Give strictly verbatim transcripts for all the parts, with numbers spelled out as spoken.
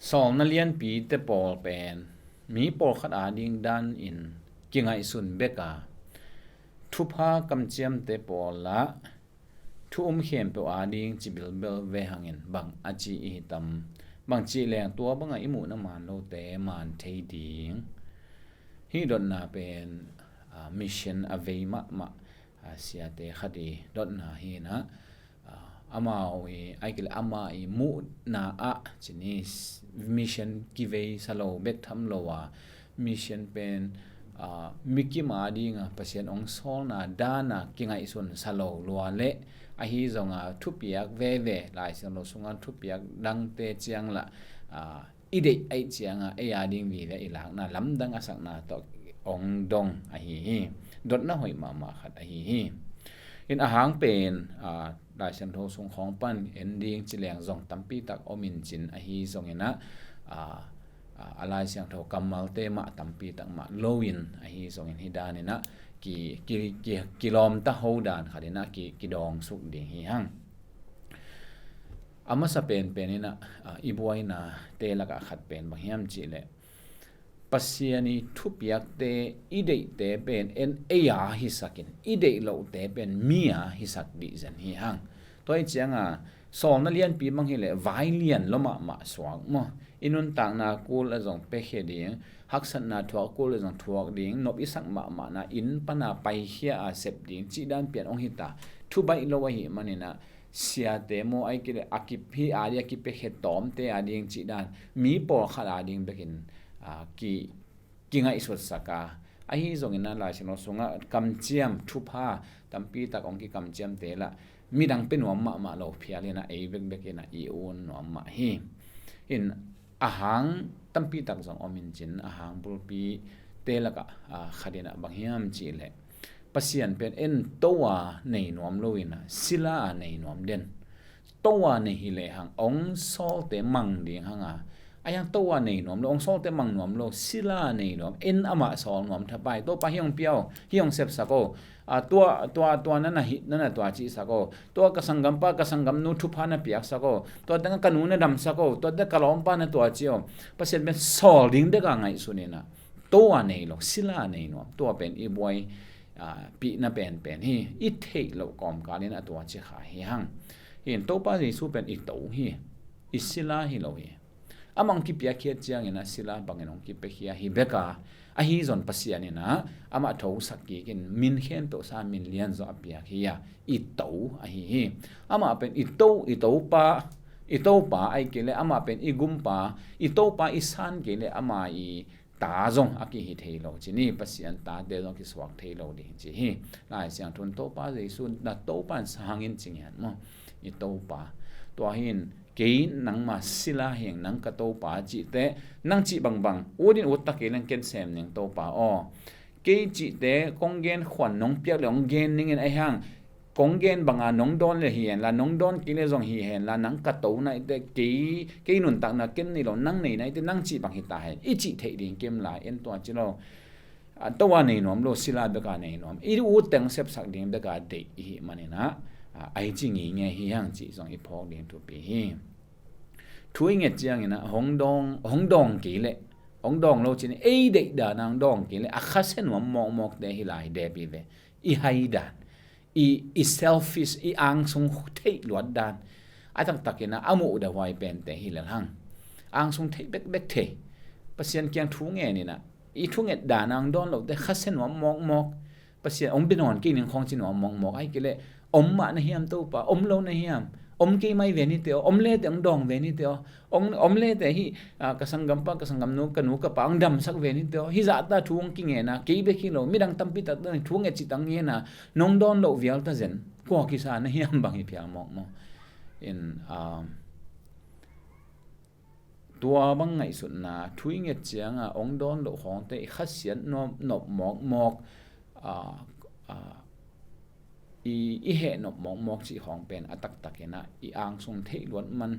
Sawlna lianpite pawl pen mi pawlkhat ading danin kingaihsun bek a, thupha kamciamte pawl lah thu um khempeuh ading ci bilbel ve hangin bang a ci i hi tam? Bang cih leng tua bangah i muhna man lote man thei ding? Hih dotna pen, aa, mission a vei mahmah, aa, siate khat i dotna hi inah, aa, amau i, ai kile ama i muhna ah cini s-, mission kivei sa lo bek tham lo a, mission pen, aa, mikim adinga Pasian hong sawlna dana kingaihsun sa lo lua leh, ahi zonga thupiak veve, Lai Siangtho sunga thupiak dangte ciang lah, aa, i deih aih cianga ei ading vive i lakna lamdang a sakna tawh hong dong ahi hi. Dotna hoih mahmah khat ahi hi. In ahang pen, aa, Lai Siangtho sung khawng pan en ding ci leng zong tampi tak om in cin ahi zongin ah, aa, aa, a Lai Siangtho kammalte mah tampi tak mah lo in ahi zongin hih dan inah ki, ki, ki, kilawmta ho dan khat inah ki, kidawng suk ding hi hang. A masa penpen inah, aa, i buainate lakah khat pen bang hiam cih leh, Pasian i thupiakte, i deihte pen en ei a hisakin, i deih lohte pen mi a hisak dih zen hi hang. Tua hi cianga sawlna lianpi bang hileh vai lian lo mahmah suak maw? I nuntakna kul a zong pekhia ding, haksatna thuak kul a zong thuak ding, nop i sak mahmahna inn pana paikhia a sep ding cih dan pian hong hita. Thu baih lo ahih maninah siate maw, ai kile a kip hi a ding a kipekhia tawmte a ding cih dan mi pawlkhat a ding bekin, aa, ki, kingaihsutsak a, ahi zongin ah Lai Siangtho sungah kamciam thupha tampi tak hong kikamciamte lah midang pia nuam mahmah lo phial inah ei bekbek inah i un nuam mah hi. In ahang tampi tak zong om in cin ahang bulpite lakah, aa, khat inah bang hiam cih leh, Pasian pen en to a nei nuam lo inah sila a nei nuam den. To a nei hi lehang hong sawlte mang ding hang a, a hiang to a nei nuam lo, hong sawlte mang nuam lo, sila a nei nuam, en amah sawl nuam thapai. Topa hih hong pia o, hih hong sepsak o, a, tua, tua, tua na na hih, na na tua cihsak o, tua ka sanggampa, ka sanggamnu thupha na piaksak o, tua tengah ka nu na damsak o, tua tengah ka lawmpa na tua ci o. Pasian pen sawl ding bek a ngaihsun inah to a nei lo, sila a nei nuam, tua pen i buai, aa, pihna penpen hi. I theih loh kawmkal inah tua ci kha hi hang. Hi in Topa Jesu pen i to hi, i sila hi lo hi. Amah hong kipiakkhiat ciangin ah sila bangin hong kipiakhia hi bek a, ahi zong Pasian inah amah thosak kikin min khempeuh sa min lianzaw a piak hi a, i to ahi hi. Amah pen i to, i Topa, i Topa ai kile amah pen i gumpa, i Topa i san kile ama i ta zong a kihi thei lo ci ni, Pasian tate zong kisuak thei lo ding ci hi. Lai Siangtho in Topa Jesu na Topa in sa hangin ci ngiat maw? I Topa. Tua hi in kei nangma sila hi ing, nang ka Topa cihte, nang cih bangbang ut in ut ta kei leng ken sem ning Topa aw. Kei cihte kong gen khuan nong piak le hong gen ning in a hiang, kong gen banga nong dawn le hi hen la, nong dawn kei le zong hi hen la, nang ka to naite, kei, kei nuntakna ken nei lo, nang nei naite nang cih bang hi ta hen, i cih theih ding kim lai en tua ci lo. A, to a nei nuam lo, sila bek a nei nuam, i ut teng sepsak ding bek a deih i hih manin ah, a, ai ci ngei ngei hi hang cih zong i phawk ding thupi hi. Thu i nget ciangin ah hong dawng, hong dawng kei leh, hong dawng lo cin ei deih dan a hong dawng kei leh a khasia nuam mawkmawkte hi lai dep hi ve. I hai dan, i, i selfish, i angsung theih luat dan, a taktakin ah a muh deuh huai pente hi lel hang. Angsung theih bekbek thei. Pasian kiang thu ngen in ah, i thunget dan a hong dawn lote khasia nuam mawkmawk. Pasian hong bia nawn kei ning khawng ci nuam mawkmawk, ahih kei leh om mah na hiam Topa, om lo na hiam? Om kei mai ve ni teh aw, om le teh hong dawng ve ni teh aw. Hong, om le teh hih, a, ka sanggampa, ka sanggamnu, ka nu, ka pa hong damsak ve ni teh aw. Hih zahta thu hong kingen a, kei bek hi lo, midang tampi tak thu nget cih tak ngen a, nong dawn loh vial ta zen, kua kisa na hiam bang hi phial mawkmawk. In, um, tua bang ngaihsutna, thu i nget cianga hong dawn loh khawngte i khasiat nop, nop mawkmawk, a, a, i, i heh nop mawkmawk cih khawng pen a taktakin ah i angsung theih luat man,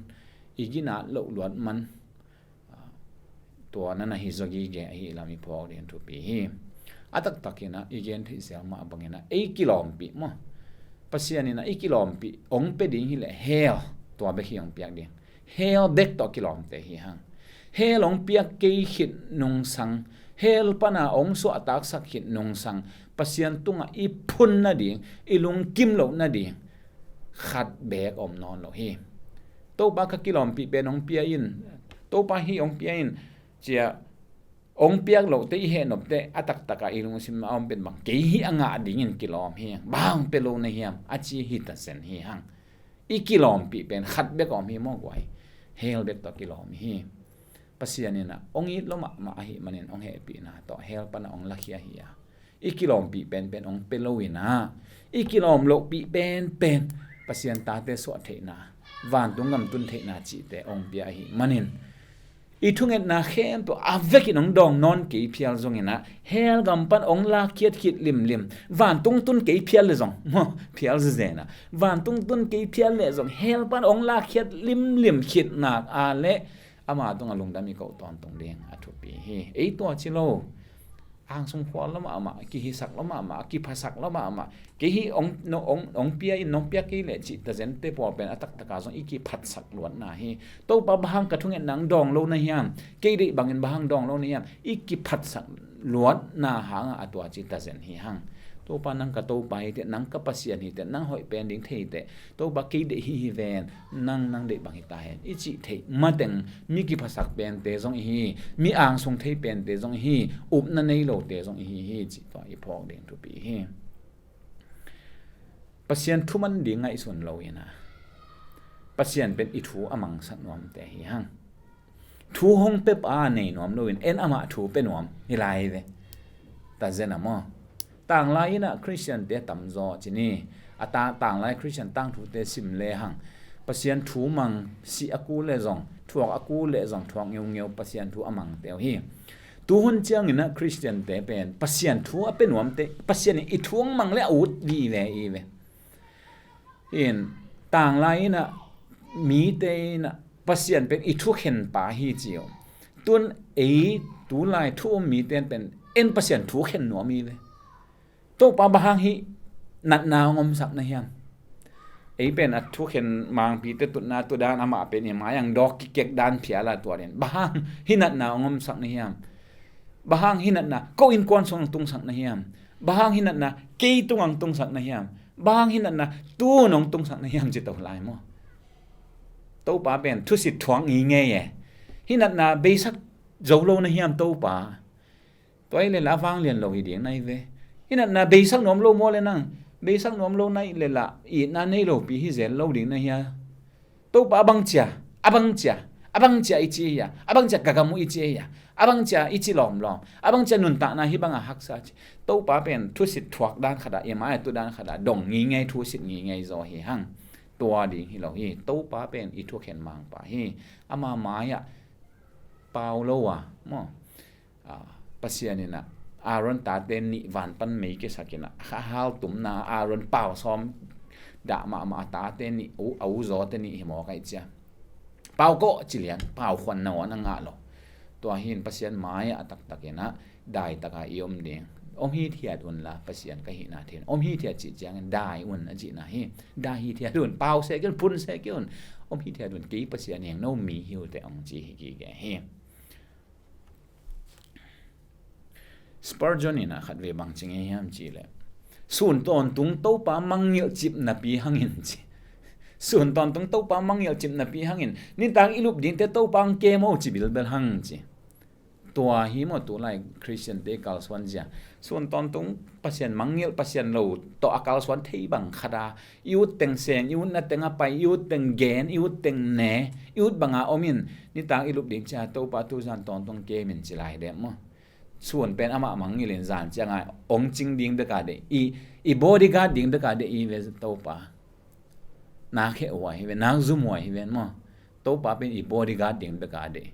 i ginat loh luat man, a, tua na na hi zaw gige ahih lam i phawk ding thupi hi. A taktakin ah i gen theih zel mah bangin ah ei kilawmpih maw? Pasian in ah i kilawmpih hong pia ding hi leh hell, tua bek hi hong piak ding. Hell bek tawh kilawmte hi hang. Hell hong piak kei khit nungsang, hell pana hong suahtaksak khit nungsang, Pasian tungah i phun nading, i lungkim loh nading khat beek om nawn lo hi. Topa ka kilawmpih pen hong pia in, Topa hih hong pia in, cia hong piak lohte i heh nopte a taktakah i lungsim a om pen bang, kei hih a ngah dingin kilawm hi hang, bang pia lo na hiam a ci hi ta zen hi hang. I kilawmpih pen khat bek a om hi maw guai? Hell bek tawh kilawm hi. Pasian in ah hong it lo mahmah ahih manin hong hehpihna tawh hell pana hong lakhia hi a, i kilawmpih penpen hong pia lo in ah, i kilawm lohpih penpen Pasian tate suah theihna, vantung gam tun theihna cihte hong pia ahih manin, i thungetna khempeuh a vekin hong dawng nawn kei phial zongin ah, hell gam pan hong lakkhiat khit limlim, vantung tun kei phial le zong, maw, phial zezen ah, vantung tun kei phial le zong, hell pan hong lakkhiat limlim khit nak a leh ama tungah lungdam i koh tawntung ding a thupi hi. Ei tua ci lo. Angsung khual lo mahmah, kihisak lo mahmah, kiphasak lo mahmah. Kei hih hong, no, hong, hong pia in, nong pia kei leh cih ta zente pawl pen a taktaka zong i kiphatsak luatna hi. Topa, bang hang ka thungetna hong dawng lo na hiam? Kei deih bangin bang hang dawng lo na hiam? I kiphatsak luatna hangah a tua ci ta zen hi hang. Topa, nang ka Topa hi teh, nang ka Pasian hi teh, nang hoih pen ding thei teh, Topa, kei deih hi hi ven, nang, nang deih bang hi ta hen, i cih theih mateng, mi kiphasak pente zong i hi, mi angsung thei pente zong i hi, upna nei lote zong i hi hi, cih tua i phawk ding thupi hi. Pasian thu man ding ngaihsun lo in ah, Pasian pen i thu a mangsak nuamte hi hang. Thu hong pia pa nei nuam loin, en amah thu pia nuam hi lai ve. Ta zen a maw? Tanglai in ah Khristiante tamzaw ci ni. A ta, tanglai Khristian tangthute sim le hang, Pasian thu mang sih a ku le zong, thuak a ku le zong, thuak ngeungeu Pasian thu a mangte uh hi. Tuhun ciangin ah Khristiante pen Pasian thu a pia nuamte, Pasian in i thu hong mang le a ut vive i ve. In, tanglai in ah mite in ah Pasian pen i thukhen pa hi ci uh. Tun ei tulai thu um mite in pen en Pasian thukhen nuam i ve. Topa, bang hang hih natna hong omsak na hiam? Ei pen a thukhen mangpite tutna tudan amah pen i mai-ah dawk kikek dan phial a, tua den bang hang hih natna hong omsak na hiam? Bang hang hih natna ko innkuan sung hong tungsak na hiam? Bang hang hih natna kei tung hong tungsak na hiam? Bang hang hih natna tu-in hong tungsak na hiam ci to lai maw? Topa pen thusit thuak ngingei e. Hih natna beisak zo lo na hiam Topa? Tua i le la vanglian lo hi ding nai ve. Hih natna beisak nuam lo maw le nang? Beisak nuam lo nai le la itna nei lopi hi zel lo ding na hia? Topa, a bang cia, a bang cia, a bang cia i ci hia, a bang cia ka gam uh i ci hia, a bang cia i ci lawmlawm, a bang cia nuntakna hih bangah haksa ci. Topa pen thusit thuak dan khatah, i mai-ah tu dan khatah dong ngingei, thusit ngingei zaw hi hang. Tua ding hi lo hi. Topa pen i thukhen mangpa hi. Ama mai-ah pau lo a maw? Ah, Pasian in ah Aaron tate nih van pan mei kisak in ah, a haltumna Aaron pau sawm dah mahmah, a tate nih, u, a u zawte nih hi mawk ahih cia, pau kawh ci lian, pau khuan nawn a ngah lo. Tua hi in Pasian mai-ah a taktak in ah daitaka i om ding. Om hithiat unla Pasian ka hihna thei in om hithiat cih ciangin dai un a cihna hi. Dai hithiat un, pau sek un, phun sek un. Om hithiat un, kei Pasian heng, no mi hi uh teh, hong ci hi gige hi. Spurgeon in ah khatvei bang ci ngei hiam cih leh, sun tawntung Topa mangngilh cip napi hangin ci. Sun tawntung Topa mangngilh cip napi hangin nitak i lup dingte Topa hong kem o ci bilbel hang ci. Tua hi maw tulai Khristiante kalsuan zia? Sun tawntung Pasian mangngilh, Pasian lo tawh a kalsuan thei bang khat a, i ut teng seng, i utna teng a pai, i ut teng gen, i ut teng ne, i ut banga om in, nitak i lup ding cia Topa tuzan tawntung kem in ci lai deuh maw? Sun pen amah mangngilh in zan cianga hong cing ding beka deih, i, i bodyguard ding beka deih i ve Topa. Nak heh huai hi ve, nak zum huai hi ve maw? Topa pen i bodyguard ding beka deih.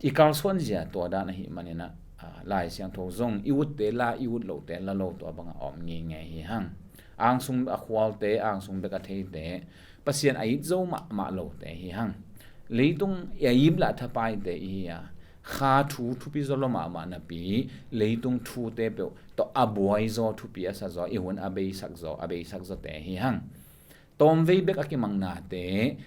I kalsuan zia tua dan ahih manin ah, ah, Lai Siangtho zong i utte la, i ut lote la lo, tua banga om ngingei hi hang. Angsung a khualte, angsung bek a theite, Pasian a it zo mahmah lote hi hang. Leitung a imlah thapaite i hi a, kha thu thupi zaw lo mahmah napi, leitung thute peuh tawh a buai zaw, thupi a sa zaw, i hun a beisak zaw, a beisak zawte hi hang. Tawmvei bek a kimang nate,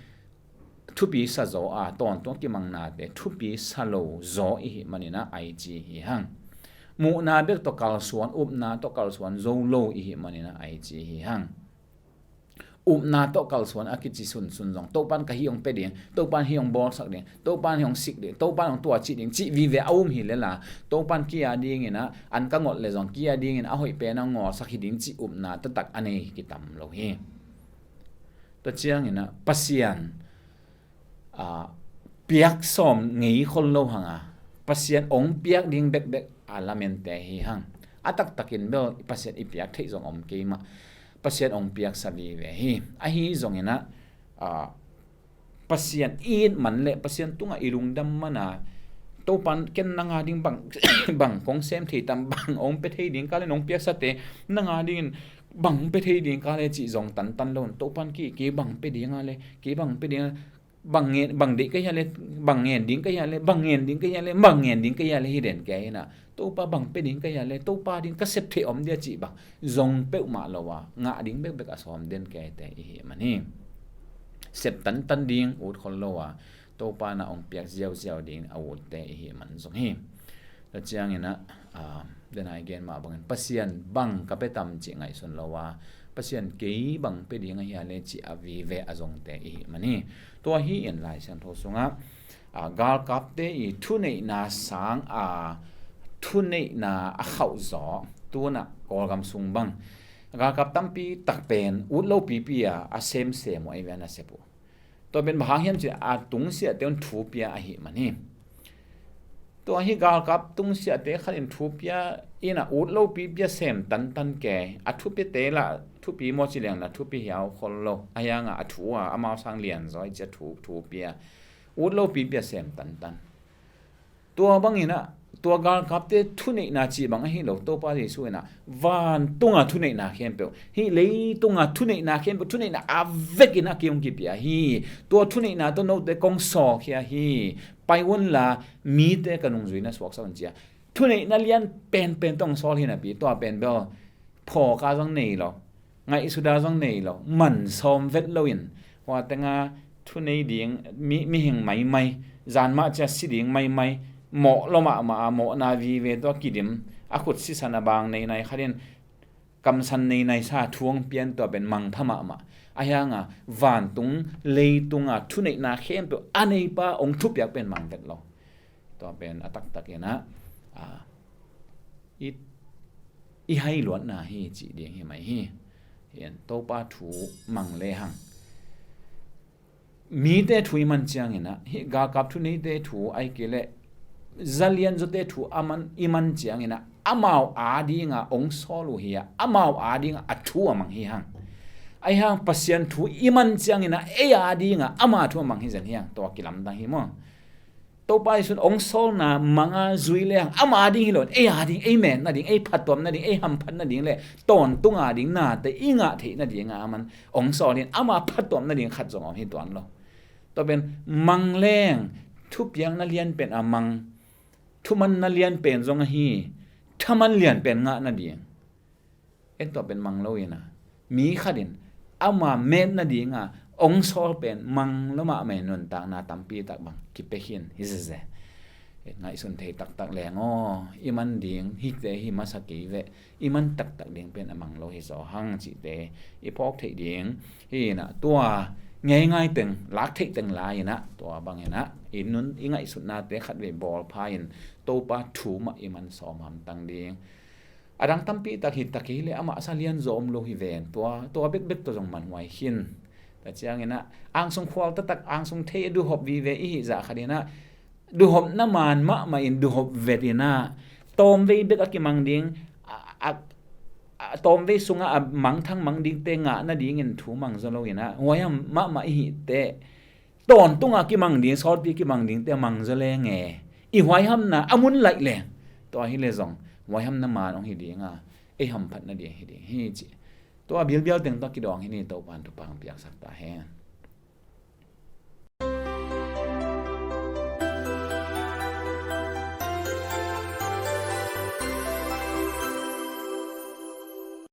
thupi sa zaw a, tawntung a kimang nate thupi sa lo zaw i hih manin ah ai ci hi hang. Muhna bek tawh kalsuan, upna tawh kalsuan zo lo i hih manin ah ai ci hi hang. Upna tawh kalsuan a kici sunsun zong Topa'n ka hih hong pia ding, Topa'n hih hong bawlsak ding, Topa'n hih hong sik ding, Topa'n hong tuacih ding cih vive a um hi lel a, Topa'n kei a dingin ah an ka ngolh leh zong kei a dingin a hoih pen a ngawlsak hi ding cih upna taktak a nei kitam lo hi. Tua ciangin ah Pasian a, piak sawm ngei khol lo hang a, Pasian hong piak ding bekbek a lamente hi hang. A taktakin bel Pasian i piak theih zong om kei mah. Pasian hong piaksa vive hi. Ahi zongin ah, a, Pasian i it man le Pasian tungah i lungdam man a, Topa'n ken nang a ding bang, bang kong sem thei tam, bang hong pia thei ding ka le, nong piaksate nang a dingin bang pia thei ding ka le cih zong tantan lo in, Topa'n kei, kei bang pia ding a le, kei bang pia ding a, bang ngen, bang deih ka hia le, bang ngen ding ka hia le, bang ngen ding ka hia le, bang ngen ding ka hia le hi den kei hi na. Topa bang pia ding ka hia le, Topa ding ka sep thei om dia cih bang zong peuhmah lo a, ngah ding bekbek a sawm den keite i hih man hi. Sep tantan ding ut khol lo a, Topa na hong piak ziauziau ding a utte i hih man zong hi. Tua ciangin ah, a, den a i gen mah bangin Pasian bang ka pia tam cih ngaihsun lo a, Pasian kei bang pia ding a hia le cih a vive a zongte i hih man hi. Tua hi in Lai Siangtho sungah, a, galkapte i thuneihna sang a, thuneihna a khauh zaw, tu-in ah Kawlgam sung bang galkap tampi tak pen ut lo pipi a, a semsem uh ei ve a nasep uh. Tua pen bang hang hiam cih a tungsiahte un thu pia ahih man hi. Tua hi galkap tungsiahte khat in thu pia in a ut lo pipi a sem tantan kei. A thupiate lah thupi maw ci leng lah thupi hiau khol lo. A hiang a, a thu a, amau sang lian zaw i ci a thu, thu pia. Ut lo pipi a sem tantan. Tua bangin ah, tua galkapte thuneihna cih bang ahi lo, Topa Jesu in ah vantunga thuneihna khempeuh, hih leitunga thuneihna khempeuh, thuneihna a vekin ah kei hong kipia hi. Tua thuneihna tawh note kong sawlkhia hi. Pai un la, mite ka nungzui na suaksak un ci a, thuneihna lian penpen tawh hong sawl hi napi, tua pen bel phawk a zong nei lo, ngaihsut a zong nei lo, man sawm vet loin, hua tenga thunei ding, mi, mihing maimai, zan mah cia si ding maimai, mawh lo mahmah a, mawhna vive tawh a kidim, a khut sisan a bang neinai khat in kamsan neinai sa thu hong pian, tua pen mangpha mahmah. A hiang a, vantung leitunga thuneihna khempeuh a neipa hong thupiak pen mang vet lo. Tua pen a taktak in ah, a, i, i hailuatna hi cih ding hi mai hi. Hi in Topa thu mang le hang, mite thu i man ciangin ah, hih galkap thuneite thu ahih kei leh zalian zawte thu a man, i man ciangin ah, amau a dinga hong sawl uh hi a, amau a dinga a thu a mang hi hang. Ahi hang Pasian thu i man ciangin ah, ei a dinga ama thu a mang hi zen hi hang, tua kilamdang hi maw. Topa Jesu in hong sawlna manga zui le hang, ama ding hi lo in, ei a ding, ei metna ding, ei phattuamna ding, ei hamphatna ding le tawntunga ding nate i ngah theihna dinga aman hong sawl hi in, ama phattuamna ding khat zong om hi tuan lo. Tua pen mang leng, thupiakna lianpen a mang, thumanna lianpen zong ahi, thaman lianpen ngahna ding. En tua pen mang lo in a, mi khat in ama metna dinga hong sawl pen mang lo mahmah in nuntakna tampi tak bang kipia khin hi zeze. Ngaihsun thei taktak leng aw, i man ding hite hi masa kei veh, i man taktak ding pen a mang lo hi zaw hang cihte i phawk theih ding hi in a, tua ngeingai teng, lak theih teng lai in a, tua bang in a, i nun i ngaihsutnate khat vei bawlpha in Topa thu mah i man sawm hamtang ding. A dang tampi tak hi ta kei le amah sa lian zaw om lo hi ven. Tua, tua bekbek tawh zong manhuai khin. Tua ciangin a, angsung khual taktak, angsung thei a duhop vive i hih zah khat in a, duhopna man mahmah in duhop vet in a, tawmvei bek a kimang ding, a, a, a, tawmvei sungah a mangthang mang dingte ngah nadingin thu mang zaw lo in a, huai ham mahmah i hih teh, tawntunga kimang ding, sawlpi kimang dingte a mang zaw leng e, i huaihamna a mun laih leng, tua hi le zong huaihamna man hong hi ding a, ei hamphatna ding hi ding hi ci. Tua bilbial teng tawh kidawng hi ni, Topa'n thupha hong piaksak ta hen.